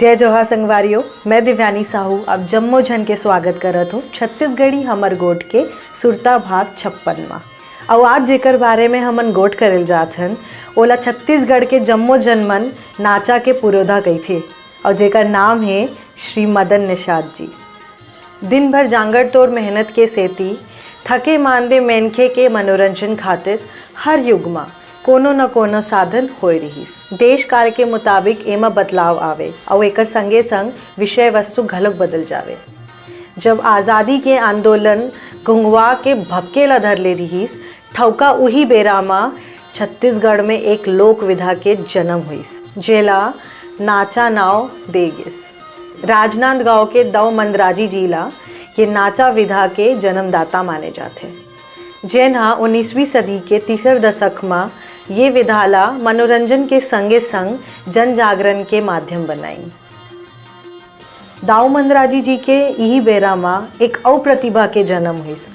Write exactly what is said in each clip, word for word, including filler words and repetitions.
जय जोहार संगवारियों, मैं दिव्यानी साहू आप जम्मो झन के स्वागत करत हूँ छत्तीसगढ़ी हमर गोठ के सुरता भाग छप्पन मा। अउ आज जेकर बारे में हमन गोठ करेल जात हन, ओला छत्तीसगढ़ के जम्मो झन मन नाचा के पुरोधा कहिथे, अउ जेकर नाम हे श्री मदन निषाद जी। दिन भर जांगर तोर मेहनत के सेती थके मांदे मनखे के मनोरंजन खातिर हर युग मा कोनो न कोनो साधन होए रिहिस। देश काल के मुताबिक एमा बदलाव आवे अउ एकर संगे संग विषय वस्तु घलोक बदल जावे। जब आजादी के आंदोलन घुंघवा के भभके ला धर ले रिहिस, ठौका उही बेरा मा छत्तीसगढ़ में एक लोक विधा के जन्म होइस, जेला नाचा नाव दे गिस। राजनांदगांव के दव मंदराजी जी ला ये नाचा विधा के जन्मदाता माने जाथे, जेन हा उन्नीसवीं सदी के तीसर दशक मा ये विधा ला मनोरंजन के संगे संग जन जागरण के माध्यम बनाइन। दाऊ मंदराजी जी के इही बेरा मा एक अउ प्रतिभा के जन्म होइस,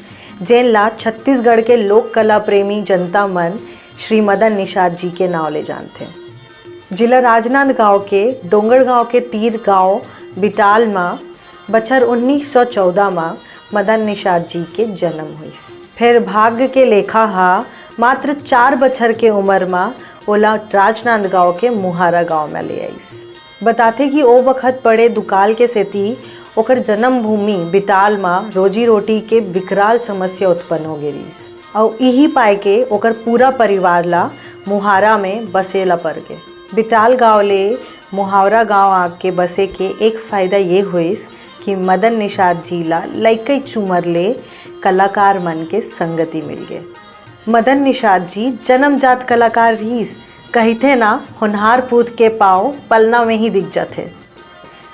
जेन ला छत्तीसगढ़ के लोक कला प्रेमी जनता मन श्री मदन निषाद जी के नाव ले जानथे। जिला राजनांदगांव के डोंगरगांव के तीर गांव बिटाल मा बछर उन्नीस सौ चौदह मा मदन निषाद जी के जन्म होइस। फेर भाग्य के लेखा हा मात्र चार बछर के उमर मा ओला राजनांदगांव के मुहारा गांव मा ले आइस। बताथे कि ओ बखत पड़े दुकाल के सेती ओकर जन्मभूमि बिटाल मा रोजी रोटी के विकराल समस्या उत्पन्न हो गे रिहिस, अउ इही पाय के ओकर पूरा परिवार ला मुहारा में बसे ला पर गे। बिटाल गांव ले मुहावरा गांव आके बसे के एक फायदा ये होइस कि मदन निषाद जी ला लइकईच उमर ले कलाकार मन के संगति मिल गे। मदन निषाद जी जन्मजात कलाकार रिहिस, कहिथे ना, होनहार पूत के पाँव पलना में ही दिख जाथे।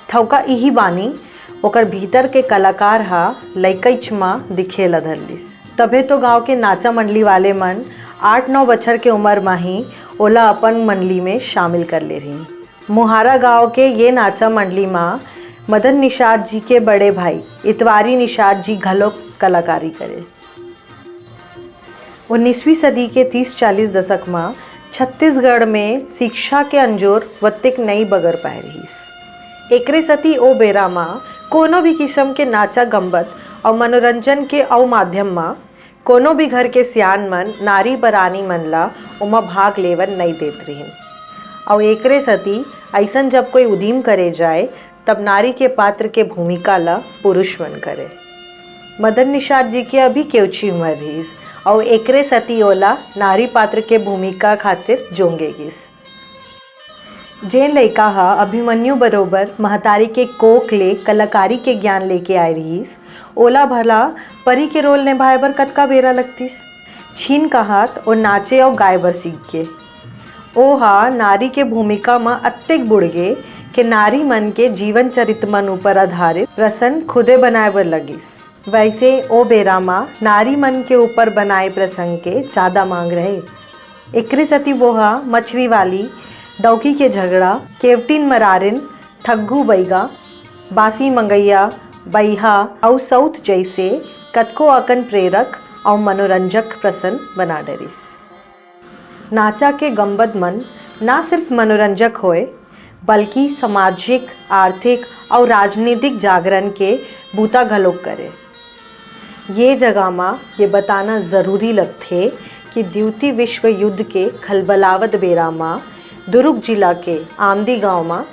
ठौका इही बानी ओकर भीतर के कलाकार हा लइकईच मा दिखे ला धर लिस। तभे तो गांव के नाचा मंडली वाले मन आठ नौ बछर के उमर मा ही ओला अपन मंडली में शामिल कर ले रहिन। मुहारा गांव के ये नाचा मंडली मा मदन निषाद जी के बड़े भाई इतवारी निषाद जी घलोक कलाकारी करे। उन्नीसवीं सदी के तीस चालीस दशक मा छत्तीसगढ़ में शिक्षा के अंजोर वत्तिक नई बगर पाए रिहिस। एकरे सेती ओ बेरा मा कोनो भी किसम के नाचा गम्बत अउ मनोरंजन के अउ माध्यम मा कोनो भी घर के सियान मन नारी परानी मन ला ओमा भाग लेवन नइ देत रिहिन। अउ एकरे सेती अइसन जब कोई उदीम करे जाए, तब नारी के पात्र के भूमिका ला पुरुष मन करे। मदन निषाद जी के अभी केवची उमर रिहिस, अउ एकरे सेती ओला नारी पात्र के भूमिका खातिर जोंगे गिस। जेन लइका ह अभिमन्यु बरोबर महतारी के कोख ले कलाकारी के ज्ञान लेके आए रिहिस, ओला भला परी के रोल निभाए बर कतका बेरा लगतिस? छीन कहत ओ नाचे अउ गाए बर सीख गे। ओ ह नारी के भूमिका म अतेक बुड़ गे के नारी मन के जीवन चरित्र मन ऊपर आधारित प्रसंग खुदे बनाए बर लगिस। वैसे ओ बेरा म नारी मन के ऊपर बनाए प्रसंग के जादा मांग रहे। एकरे सेती वो ह मछरी वाली, डौकी के झगड़ा, केवटिन मरारिन, ठग्गू बइगा, बासी मंगइया, बइहा अउ सउत जइसे कतको अकन प्रेरक अउ मनोरंजक प्रसंग बना डरिस। नाचा के गम्बद मन ना सिर्फ मनोरंजक होय, बल्कि सामाजिक, आर्थिक अउ राजनीतिक जागरण के बूता घलोक करे। ये जगह म ये बताना जरूरी लगथे कि द्वितीय विश्व युद्ध के खलबलावत बेरा म दुरूग जिला के आमदी गांव म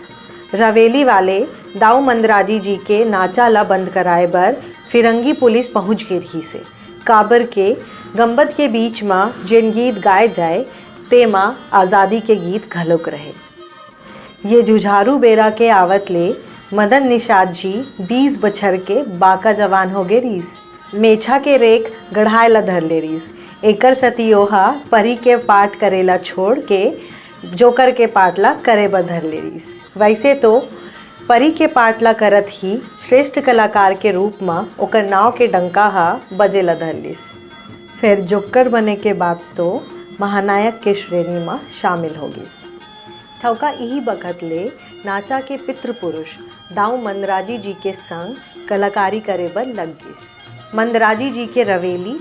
रवेली वाले दाऊ मंदराजी जी के नाचा ल बंद कराए बर फिरंगी पुलिस पहुंच गे रिहिस हे, काबर के गम्बद के बीच म जेन गीत गाए जाए, तेमा आजादी के गीत घलोक रहे। ये जुझारू बेरा के आवत ले मदन निषाद जी बीस बछर के बाका जवान हो गे रिहिस। मेछा के रेख गढ़ाए ला धर ले रिहिस। एकर सेती ओहा परी के पाठ करे ला छोड़ के जोकर के पाठ ला करे बर धर ले रिहिस। वैसे तो परी के पाठ ला करत ही श्रेष्ठ कलाकार के रूप म ओकर नाव के डंका ह बजे ला धर लिस। फेर जोकर बने के बाद तो महानायक के श्रेणी म शामिल हो गिस। ठौका इही बखत ले नाचा के पितृपुरुष दाऊ मंदराजी जी के संग कलाकारी करे बर लग गिस। मंदराजी जी के रवेली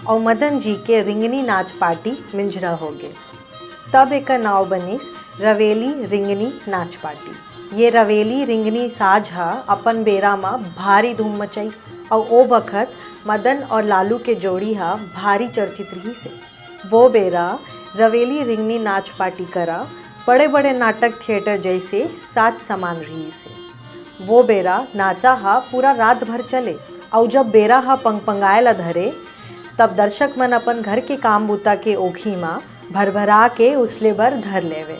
अउ मदन जी के रिंगनी नाच पार्टी मिंझरा हो गे। तब एकर नाव बनिस रवेली रिंगनी नाच पार्टी। ये रवेली रिंगनी साज ह अपन बेरा म भारी धूम मचाइस, अउ ओ बखत मदन और लालू के जोड़ी ह भारी चर्चित रिहिस हे। वो बेरा रवेली रिंगनी नाच पार्टी करा बड़े-बड़े नाटक थिएटर जैसे साज सामान रिहिस हे। वो बेरा नाचा ह पूरा रात भर चले, अउ जब बेरा ह पंगपंगाए ल धरे, तब दर्शक मन अपन घर के काम बूता के ओखी म भरभरा के उसले बर धर लेवे।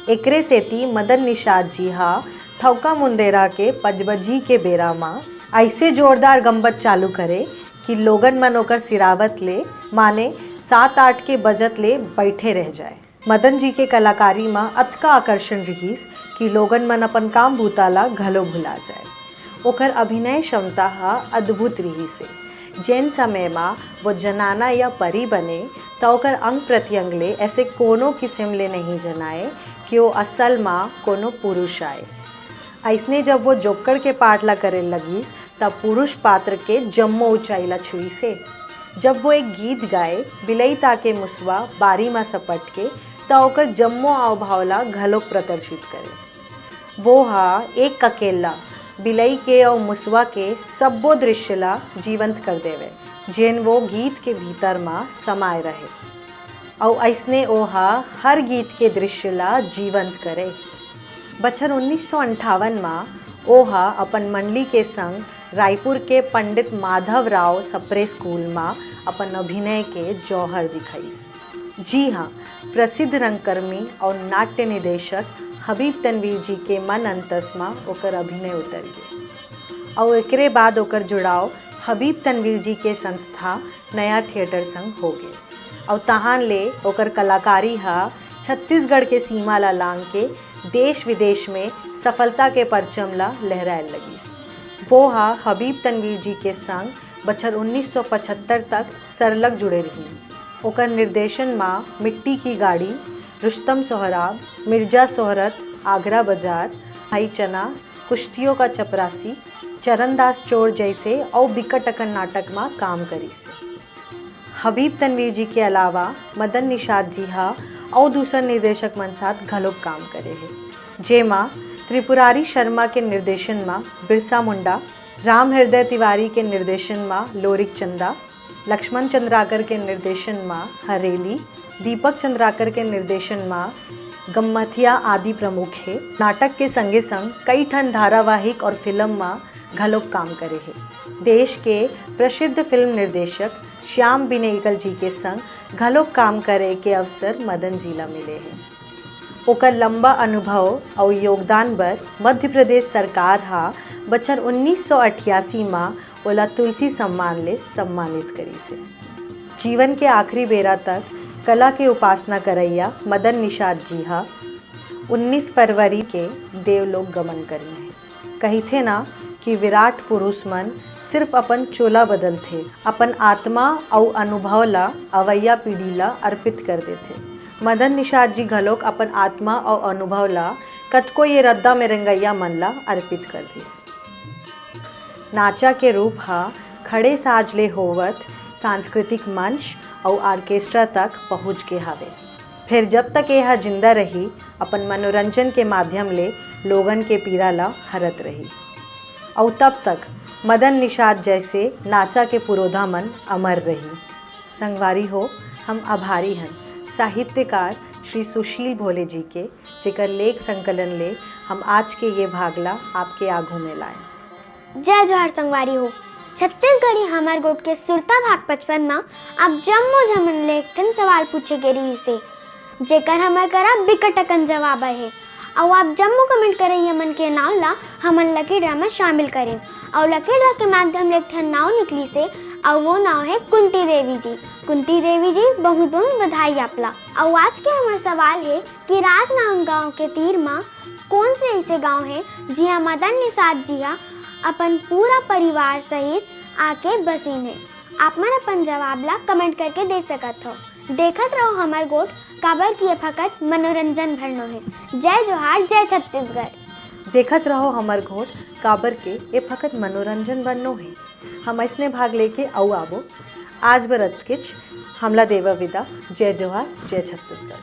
एकरे सेती मदन निषाद जी ह थौका मुंदेरा के पजबजी के बेरा म अइसे जोरदार गम्बत चालू करे कि लोगन मन ओकर सिरावत ले, माने सात आठ के बजत ले बइठे रह जाए। मदन जी के कलाकारी म अतका आकर्षण रिहिस कि लोगन मन अपन काम बूता ल घलो भुला जाए। ओकर अभिनय क्षमता ह अद्भुत रिहिस हे। जेन समय म वो जनाना या परी बने, त ओकर अंग प्रत्यंग ले ऐसे कोनो किसिम ले नहीं जनाए कि वो असल म कोनो पुरुष आए। अइसने जब वो जोक्कड़ के पाठ ला करे लगिस, तब पुरुष पात्र के जम्मो ऊंचाई ला छुईस हे। जब वो एक गीत गाए, बिलई ताके मुसवा बारी मा सपट के, त ओकर जम्मो आवभाव ला घलोक प्रदर्शित करे। वो हा एक अकेल्ला बिलई के अउ मुसवा के सब्बो दृश्य ला जीवंत कर देवे, जेन वो गीत के भीतर मा समाए रहे। अउ अइसने ओ हा हर गीत के दृश्य ला जीवंत करे। बछर उन्नीस सौ अंठावन मा ओ हा अपन मंडली के संग रायपुर के पंडित माधव राव सप्रे स्कूल मा अपन अभिनय के जौहर दिखाइस। जी हाँ, प्रसिद्ध रंगकर्मी अउ नाट्य निदेशक हबीब तनवीर जी के मन अंतस मा ओकर अभिनय उतर गे। अउ एकरे बाद ओकर जुड़ाव हबीब तनवीर जी के संस्था नया थिएटर संग हो गे। अउ तहान ले ओकर कलाकारी ह छत्तीसगढ़ के सीमा ला लांग के देश विदेश में सफलता के परचम ला लहराए लगिस। वो ह हबीब तनवीर जी के संग बछर उन्नीस सौ पचहत्तर तक सरलग जुड़े रहिन। ओकर निर्देशन मा मिट्टी की गाड़ी, रुस्तम सोहराब, मिर्जा सोहरत, आगरा बाजार, भाई चना, कुश्तियों का चपरासी, चरणदास चोर जैसे अउ बिकट अकन नाटक मा काम करिस। हबीब तनवीर जी के अलावा मदन निषाद जी हा अउ दूसर निर्देशक मन साथ घलोक काम करे हे, जेमा त्रिपुरारी शर्मा के निर्देशन मा बिरसा मुंडा, राम हृदय तिवारी के निर्देशन मा लोरिक चंदा, लक्ष्मण चंद्राकर के निर्देशन मा हरेली, दीपक चंद्राकर के निर्देशन मा गम्मथिया आदि प्रमुख हे। नाटक के संगे संग कई ठन धारावाहिक और फिल्म मा घलोक काम करे हे। देश के प्रसिद्ध फिल्म निर्देशक श्याम बेनेगल जी के संग घलोक काम करे के अवसर मदन जी ला मिले हे। ओकर लंबा अनुभव अउ योगदान बर मध्य प्रदेश सरकार हा बछर उन्नीस सौ अठियासी मा ओला तुलसी सम्मान ले सम्मानित करिस हे। जीवन के आखिरी बेरा तक कला के उपासना करइया मदन निषाद जी हा उन्नीस फरवरी के देवलोक गमन करिन हे। कहिथे ना कि विराट पुरुष मन सिर्फ अपन चोला बदलथे, अपन आत्मा अउ अनुभव ला अवइया पीढ़ी ला अर्पित कर देथे। मदन निषाद जी घलोक अपन आत्मा अउ अनुभव ला कतको ये रद्दा में रेंगइया मन ला अर्पित कर दिस। नाचा के रूप ह खड़े साज ले होवत सांस्कृतिक मंच अउ ऑर्केस्ट्रा तक पहुंच गे हावे। फेर जब तक ये ह जिंदा रही, अपन मनोरंजन के माध्यम ले लोगन के पीरा ल हरत रही। अउ तब तक मदन निषाद जैसे नाचा के पुरोधा मन अमर रही। संगवारी हो, हम आभारी हन साहित्यकार श्री सुशील भोले जी के, जेकर लेख संकलन ले हम आज के ये भाग ला आपके आघू में लाए। जय जोहार संगवारी हो। छत्तीसगढ़ी हमर गोठ के सुरता भाग पचपन म आप जम्मो झमन ले एक ठन सवाल पूछे गे रिहिस हे, जेकर हमर करा बिकट अकन जवाब हे। अउ आप जम्मो कमेंट करइया मन के नाव ला हमन लकी ड्रा म शामिल करेन। अउ लकी ड्रा के माध्यम ले एक ठन नाव निकलिस हे, अउ वो नाव हे कुंती देवी जी। कुंती देवी जी, बहुत बहुत बधाई आप ला। अउ आज के हमर सवाल हे कि राजनांदगांव के तीर म कौन से ऐसे गांव हे जिहां मदन निषाद जी हा अपन पूरा परिवार सहित आके बसिन हे? आप मन अपन जवाब ला कमेंट करके दे सकत हो। देखत रहो हमर गोठ, काबर कि ये फकत मनोरंजन भर नो हे। जय जोहार, जय छत्तीसगढ़। देखत रहो हमर गोठ, काबर के ये फकत मनोरंजन भर नो हे। हम अइसने भाग लेके अउ आबो। आज बर अतकेच। हमला देवा विदा। जय जोहार, जय छत्तीसगढ़।